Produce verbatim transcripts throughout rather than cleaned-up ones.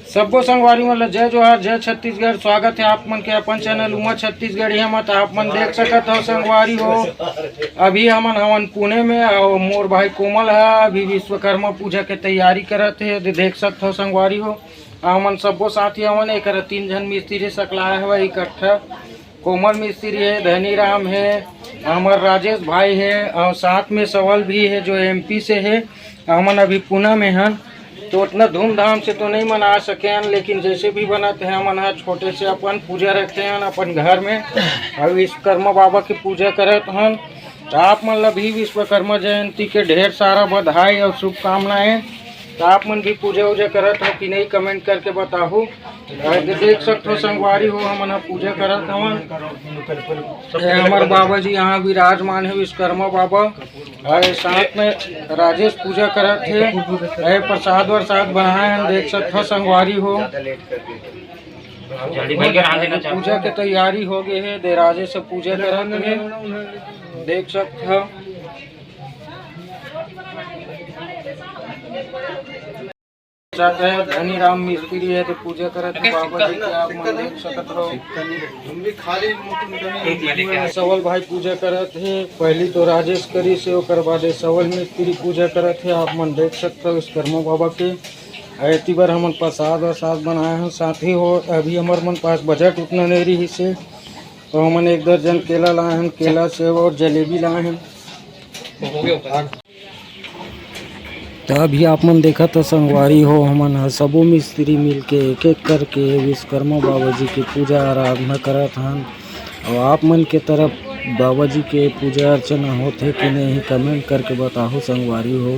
सब्बो संगवारी मन ल जय जोहार, जय छत्तीसगढ़। स्वागत हे आप मन के अपन चैनल उमा छत्तीसगढ़िया म। त आप मन देख सकत हो संगवारी हो, अभी हमन हवन पुणे में अउ मोर भाई कोमल ह अभी विश्वकर्मा पूजा के तैयारी करत हे। दे-, देख सकत हो संगवारी हो, हमन सब्बो साथी हवन। एकर तीन झन मिस्त्री सकलाय हवय इकट्ठा। कोमल मिस्त्री हे, धनीराम हे, हमर राजेश भाई हे अउ साथ में सवल भी हे जो एमपी से हे। हमन अभी पुणे में हन, तो उतना धूमधाम से तो नहीं मना सके हन, लेकिन जैसे भी बनत हे, हमन ह छोटे से अपन पूजा रखे हन अपन घर में, अउ विश्वकर्मा बाबा की पूजा करत हन। तो आप मन ला भी विश्वकर्मा जयंती के ढेर सारा बधाई अउ शुभकामनाएं। तो आप मन भी पूजा उजा करत हो कि नहीं, कमेंट करके बताहू। अउ देख सकत हो संगवारी हो, हमन ह पूजा करत हवन। ये हमर बाबा जी यहाँ विराजमान हे, विश्वकर्मा बाबा। अउ साथ में राजेश पूजा करत हे। अउ प्रसाद वरसाद बनाए हन, देख सकत हो संगवारी हो। जल्दी भर के रहा देना चाहते पूजा के तैयारी हो गए हे, दे राजेश से पूजा करत हे, देख सकत हो। जात हे, धनीराम मिस्त्री हे, तो पूजा करत हे बाबा जी के, आप मन देख सकत हो। सवल भाई पूजा करत हे, पहली तो राजेश करिस हे, ओकर बाद सवल मिस्त्री पूजा करत हे, आप मन देख सकत हो विश्वकर्मा बाबा के। अउ एती बर हमन प्रसाद वरसाद बनाए हन। साथी हो, अभी हमर मन पास बजट उतना नहीं रहिस हे, तो हमन एक दर्जन केला लाए हन, केला, सेव अउ जलेबी लाए हन। त अभी आप मन देखत हो संगवारी हो, हमन ह सबो मिस्त्री मिल के एक एक करके विश्वकर्मा बाबा जी के पूजा आराधना करत हन। अउ आप मन के तरफ बाबा जी के पूजा अर्चना होथे कि नहीं, कमेंट करके बताहू संगवारी हो।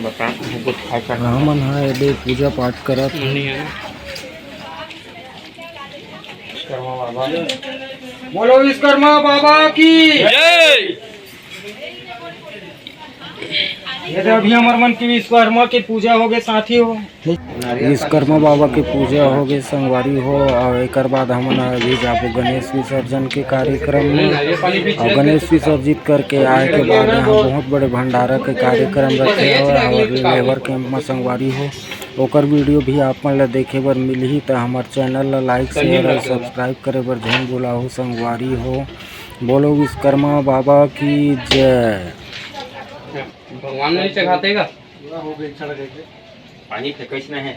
बता, हमको खाए का हमन ह एदे पूजा पाठ करत हन। विश्वकर्मा बाबा। बोलो विश्वकर्मा बाबा की। जय। ये तो अभी हमर मन के विश्वकर्मा के पूजा हो गए साथी हो। विश्वकर्मा बाबा के पूजा हो गए संगवारी हो, अउ एकर बाद हमन अभी जाबो गणेश विसर्जन के कार्यक्रम में। अउ गणेश विसर्जित करके आए के बाद यहाँ बहुत बड़े भंडारा के कार्यक्रम रखे हो और लेबर कैंप में संगवारी हो, ओकर वीडियो भी आप मन ला देखे बर मिलही। त हमर चैनल ला लाइक, शेयर और सब्सक्राइब करे बर झन भुलाहू संगवारी हो। बोलो विश्वकर्मा बाबा की जय। भगवान नहीं चढ़ाते का? पानी फेंकइस नहीं है।